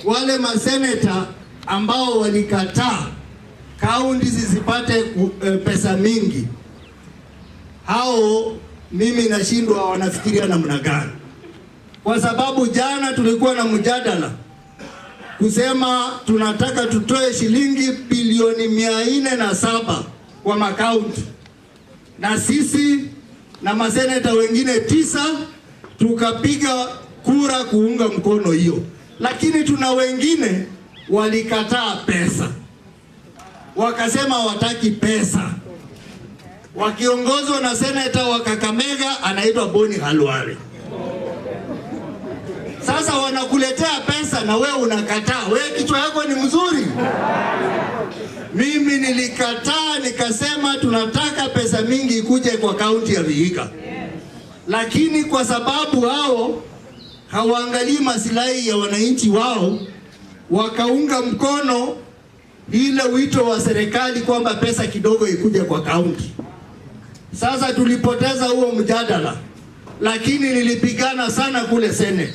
Wale maseneta ambao walikataa kaunti zisipate pesa mingi, hao mimi nashindwa wanafikiria namna gani, kwa sababu jana tulikuwa na mjadala kusema tunataka tutoe shilingi bilioni 407 kwa makaunti, na sisi na maseneta wengine 9 tukapiga kura kuunga mkono hiyo, lakini tuna wengine walikataa pesa, wakasema hawataki pesa, wakiongozwa na seneta wa Kakamega anaitwa Boni Khalwale. Sasa wanakuletea pesa na wewe unakataa. Wewe kichwa yako ni mzuri. Mimi nilikataa nikasema tunataka pesa mingi ikuje kwa kaunti ya Vihiga. Lakini kwa sababu hao hawaangalii maslahi ya wananchi wao, wakaunga mkono ile wito wa serikali kwamba pesa kidogo ikuje kwa kaunti. Sasa tulipoteza huo mjadala, lakini nilipigana sana kule Senate.